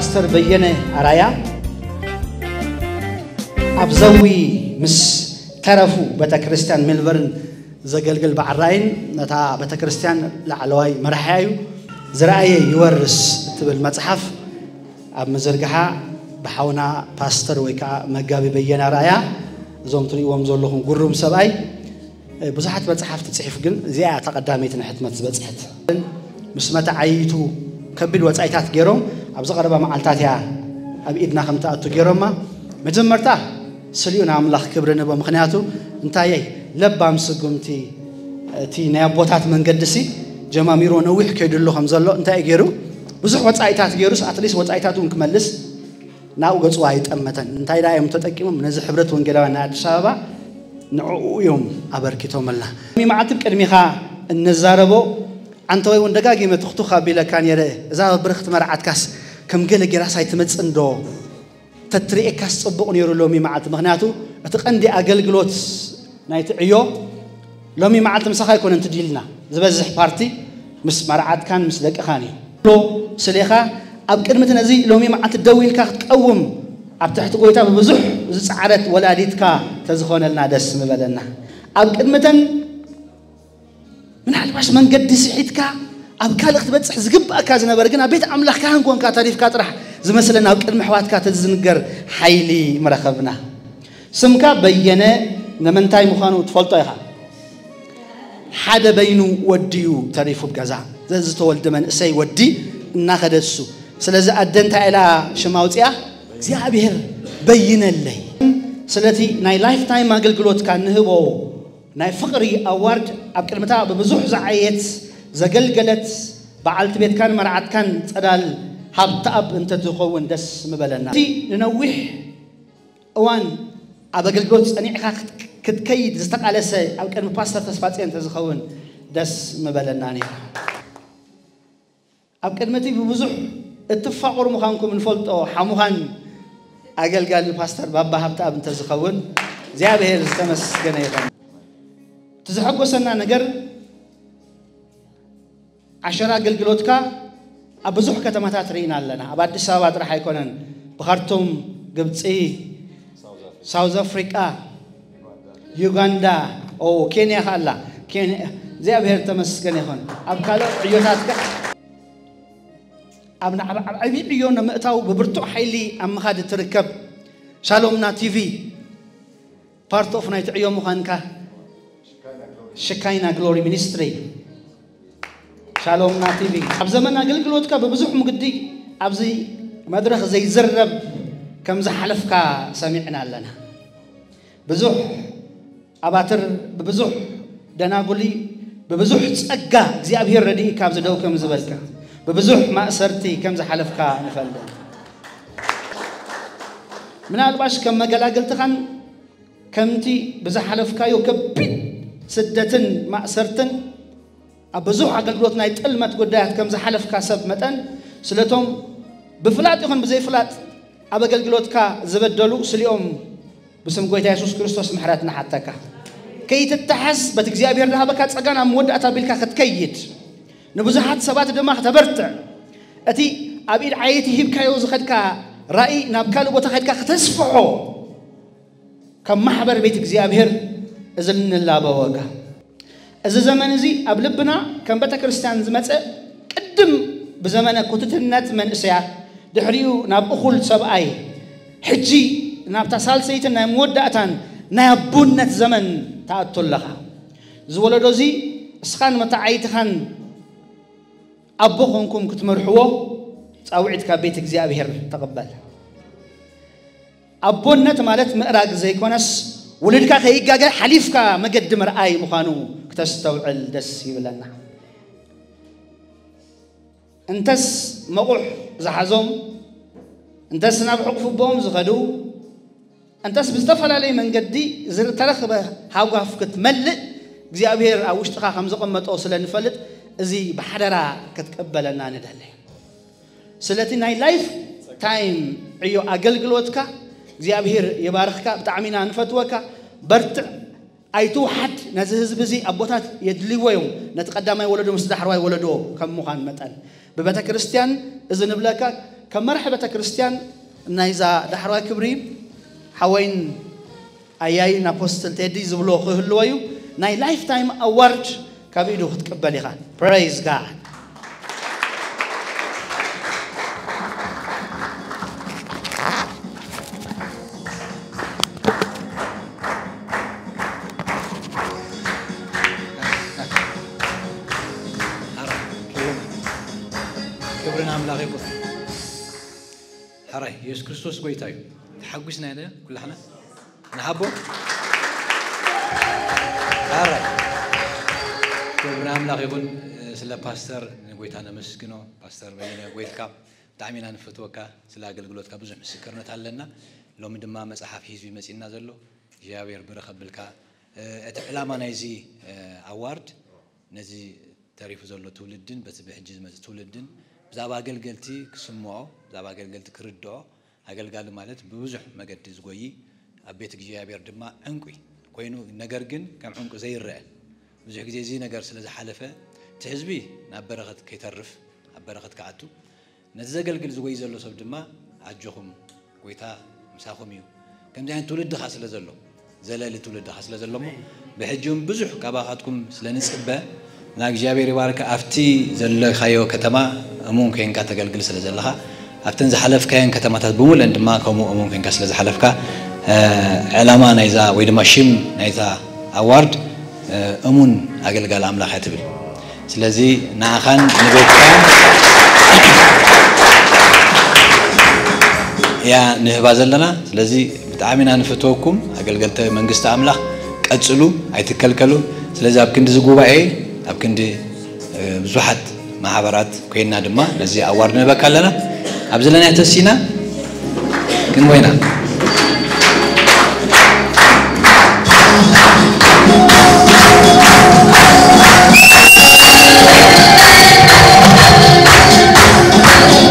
ፓስተር በየነ ኣራያ ኣብ ዘዊ ምስ ተረፉ ቤተ ክርስቲያን ሜልበርን ዘገልግል በዓል ራእይን ነታ ቤተ ክርስቲያን ላዕለዋይ መራሕያ እዩ። ዝረኣየ ይወርስ እትብል መጽሓፍ ኣብ ምዝርግሓ ብሓውና ፓስተር ወይ ከዓ መጋቢ በየነ ኣራያ እዞም ትርእይዎም ዘለኹም ጉሩም ሰብኣይ ብዙሓት መጽሓፍቲ ጽሒፍ ግን እዚኣ እያ እታ ቀዳመይቲ ንሕትመት ዝበጽሐት። ምስ መተዓይይቱ ከቢድ ወጻኢታት ገይሮም ኣብዚ ቀረባ መዓልታት እያ ኣብ ኢድና ከም ትኣቱ ገይሮማ። መጀመርታ ስሊኡ ንኣምላኽ ክብሪ ንቦ። ምኽንያቱ እንታየይ ለባም ስጉምቲ እቲ ናይ ኣቦታት መንገዲ ሲ ጀማሚሮ ነዊሕ ከይዱ ኣሎ ከም ዘሎ እንታይ እዩ ገይሩ ብዙሕ ወጻኢታት ገይሩስ ኣትሊስ ወጻኢታት እውን ክመልስ ናብኡ ገጹ ኣይጠመተን። እንታይ ደኣ እዮም ተጠቂሞም? ነዚ ሕብረት ወንጌላውያን ናይ ኣዲስ ኣበባ ንዕኡ እዮም ኣበርኪቶምልና። ሎሚ መዓልቲ ቅድሚኻ እንዛረቦ ኣንተ ወይ እውን ደጋጊመ ትኽቱኽ ኣቢለካ ነይረ። እዛ ብርኽቲ መርዓትካስ ከም ገለ ጌራስ ኣይትመጽእን ዶ? ተትርእየካስ ጽቡቕ ነይሩ ሎሚ መዓልቲ። ምኽንያቱ እቲ ቀንዲ ኣገልግሎት ናይቲ ዕዮ ሎሚ መዓልቲ ምሳኻ ኣይኮነን ትዲልና። ዝበዝሕ ፓርቲ ምስ መርዓትካን ምስ ደቅኻን እዩ። ሎ ስሌኻ ኣብ ቅድሚ እቲ ነዚ ሎሚ መዓልቲ ደው ኢልካ ክትቀውም ኣብ ትሕቲ ጎይታ ብብዙሕ ዝጸዓረት ወላዲትካ ተዝኾነልና ደስ ምበለና። ኣብ ቅድሚ እተን ምናልባሽ መንገዲ ስሒትካ ኣብ ካልእ ክትበጽሕ ዝግባእካ ዝነበረ ግን ኣብ ቤት ኣምላኽ ካህን ኮንካ ተሪፍካ ጥራሕ ዝመስለን ኣብ ቅድሚ ኣሕዋትካ ተዝንገር ሓይሊ ምረኸብና። ስምካ በየነ ንምንታይ ምዃኑ ትፈልጦ ኢኻ። ሓደ በይኑ ወዲ እዩ ተሪፉ ኣብ ገዛ። ዘዝተወልደ መንእሰይ ወዲ እናኸደ እሱ። ስለዚ ኣደ እንታይ ኢላ ሽም ኣውፂኣ? እግዚኣብሔር በይነለይ። ስለቲ ናይ ላይፍ ታይም ኣገልግሎትካ ንህቦ ናይ ፍቕሪ ኣዋርድ ኣብ ቅድምታ ብብዙሕ ዝዓየት ዘገልገለት በዓልቲ ቤትካን መርዓትካን ጸዳል ሃብተኣብ እንተትኸውን ደስ ምበለና። እቲ ንነዊሕ እዋን ኣብ ኣገልግሎት ጸኒዕካ ክትከይድ ዝተቓለሰ ኣብ ቅድሚ ፓስተር ተስፋጽዮን እንተዝኸውን ደስ ምበለና ነይሩ። ኣብ ቅድሚ እቲ ብብዙሕ እትፋቐሩ ምዃንኩም ንፈልጦ ሓሙኻን ኣገልጋሊ ፓስተር ባባ ሃብተኣብ እንተዝኸውን እግዚኣብሔር ዝተመስገነ ይኹን። እቲ ዘሐጎሰና ነገር ዓሸራ ኣገልግሎትካ ኣብ ብዙሕ ከተማታት ርኢና ኣለና። ኣብ ኣዲስ ኣበባ ጥራሕ ኣይኮነን፣ ብኻርቱም፣ ግብፂ፣ ሳውዝ ኣፍሪቃ፣ ዩጋንዳ፣ ኦ ኬንያ ከኣላ። ኬንያ እግዚኣብሔር ተመስገን ይኹን። ኣብ ካልኦት ዕዮታት ከ ኣብ ናዕባ ኣብ ዓብዪ ዕዮ ንምእታው ብብርቱዕ ሓይሊ ኣብ ምኻድ እትርከብ ሻሎምና ቲቪ ፓርት ኦፍ ናይቲ ዕዮ ምዃንካ ሽካይና ግሎሪ ሚኒስትሪ ሻሎም ናቲቪ ኣብ ዘመን ኣገልግሎትካ ብብዙሕ ምጉዲ ኣብዚ መድረኽ ዘይዝረብ ከም ዝሓለፍካ ሰሚዕና ኣለና። ብዙሕ ኣባትር ብብዙሕ ደናጉሊ ብብዙሕ ጸጋ እግዚኣብሔር ረድኢካ ኣብዚ ደው ከም ዝበልካ ብብዙሕ ማእሰርቲ ከም ዝሓለፍካ ንፈልጥ። ምናልባሽ ከም መገላግልትኻን ከምቲ ብዝሓለፍካዮ ከቢድ ስደትን ማእሰርትን ኣብ ብዙሕ ኣገልግሎት ናይ ጥልመት ጉዳያት ከም ዝሓለፍካ ሰብ መጠን ስለቶም ብፍላጥ ይኹን ብዘይፍላጥ ኣብ ኣገልግሎትካ ዝበደሉ ስሊኦም ብስም ጎይታ የሱስ ክርስቶስ ምሕረት ንሓተካ። ከይትተሓዝ በቲ እግዚኣብሔር ዝሃበካ ጸጋ ናብ መወዳእታ ኣቢልካ ክትከይድ ንብዙሓት ሰባት ድማ ክተበርትዕ እቲ ኣብ ኢድ ዓየይቲ ሂብካዮ ዝኸድካ ራእይ ናብ ካልእ ቦታ ከድካ ክተስፍሖ ከም ማሕበር ቤት እግዚኣብሔር እዚ ልንላበወካ እዚ ዘመን እዚ ኣብ ልብና ከም ቤተ ክርስቲያን ዝመጸ ቅድም ብዘመነ ኩትትነት መንእሰያት ድሕሪኡ ናብ እኹል ሰብኣይ ሕጂ ናብታ ሳልሰይትን ናይ መወዳእታን ናይ ኣቦነት ዘመን ተኣቶ ኣለኻ። ዝወለዶ እዚ እስኻን መተዓይትኻን ኣቦ ኾንኩም ክትመርሕዎ ጻውዒት ካብ ቤት እግዚኣብሔር ተቐበል። ኣቦነት ማለት ምእራግ ዘይኮነስ ውልድካ ከይጋገ ሓሊፍካ መገዲ ምርኣይ ምዃኑ ክተስተውዕል ደስ ይብለና። እንተስ መቑሕ ዝሓዞም እንተስ ናብ ሕቑፉ ኣቦኦም ዝኸዱ እንተስ ብዝተፈላለየ መንገዲ ዝተረኽበ ሃጓፍ ክትመልእ እግዚኣብሔር ኣብ ውሽጥኻ ከም ዘቐመጦ ስለ ንፈልጥ እዚ ብሓደራ ክትቅበለና ንደሊ። ስለቲ ናይ ላይፍ ታይም ዕዮ ኣገልግሎትካ እግዚኣብሔር ይባርኽካ። ብጣዕሚ ኢና ንፈትወካ። በርትዕ፣ ኣይትውሓድ። ነዚ ህዝቢ እዚ ኣቦታት የድልይዎ እዮም፣ ነቲ ቀዳማይ ወለዶ ምስ ዳሕረዋይ ወለዶ ከም ምዃን መጠን ብቤተ ክርስቲያን እዚ ንብለካ ከም መራሒ ቤተ ክርስቲያን ናይዛ ዳሕራዋይ ክብሪ ሓወይን ኣያይን ኣፖስትል ቴዲ ዝብሎ ክህልዎ እዩ። ናይ ላይፍ ታይም ኣዋርድ ካብ ኢዱ ክትቅበል ኢኻ። Praise God። ክብርን ኣምላኽ ይኹን። ሓራይ የሱስ ክርስቶስ ጎይታ እዩ። ተሓጒስና ኢና ኩላሕና ንሃቦ። ሓራይ ክብሪ ኣምላኽ ይኹን። ስለ ፓስተር ንጎይታ ነመስግኖ። ፓስተር በየነ ዌልካም፣ ብጣዕሚ ኢና ንፈትወካ። ስለ ኣገልግሎትካ ብዙሕ ምስክርነት ኣለና። ሎሚ ድማ መጽሓፍ ሒዙ ይመጽእና ዘሎ እግዚኣብሔር ብርኽ ኣብልካ። እቲ ዕላማ ናይዚ ኣዋርድ ነዚ ተሪፉ ዘሎ ትውልድን በቲ ብሕጂ ዝመጽእ ትውልድን ብዛዕባ ኣገልገልቲ ክስምዖ፣ ብዛዕባ ኣገልገልቲ ክርድኦ፣ ኣገልጋሊ ማለት ብብዙሕ መገዲ ዝጎይ ኣብ ቤት እግዚኣብሔር ድማ ዕንቁ ኮይኑ፣ ነገር ግን ከም ዕንቁ ዘይረአ፣ ብዙሕ ግዜ እዚ ነገር ስለ ዝሓለፈ እቲ ህዝቢ ናብ በረኸት ከይተርፍ፣ ኣብ በረኸት ክኣቱ፣ ነቲ ዘገልግል ዝጎይ ዘሎ ሰብ ድማ ኣጆኹም፣ ጎይታ ምሳኹም እዩ። ከምዚ ዓይነት ትውልድኻ ስለ ዘሎ፣ ዘለሊ ትውልድኻ ስለ ዘሎ እሞ፣ ብሕጂ እውን ብዙሕ ካባኻትኩም ስለ ንጽበ፣ ንእግዚኣብሔር ይባርክ። ኣብቲ ዘለኻዮ ከተማ እሙን ኮይንካ ተገልግል ስለ ዘለኻ፣ ኣብተን ዝሓለፍካየን ከተማታት ብምሉአን ድማ ከምኡ እሙን ኮይንካ ስለ ዝሓለፍካ፣ እ፣ ዕላማ ናይዛ ወይ ድማ ሽም ናይዛ ኣዋርድ፣ እ፣ እሙን ኣገልጋሊ ኣምላኽ እያ ትብል። ስለዚ ንዓኻን ንቤትካን እያ ንህባ ዘለና። ስለዚ ብጣዕሚ ኢና ንፈትወኩም ኣገልገልቲ መንግስቲ ኣምላኽ፣ ቀጽሉ፣ ኣይትከልከሉ። ስለዚ ኣብ ክንዲ እዚ ጉባኤ፣ ኣብ ክንዲ፣ እ፣ ብዙሓት ማሕበራት ኮይንና ድማ ነዚ ኣዋርድ ንህበካ ኣለና። ኣብ ዘለናዮ ተሲና ክንጎይና።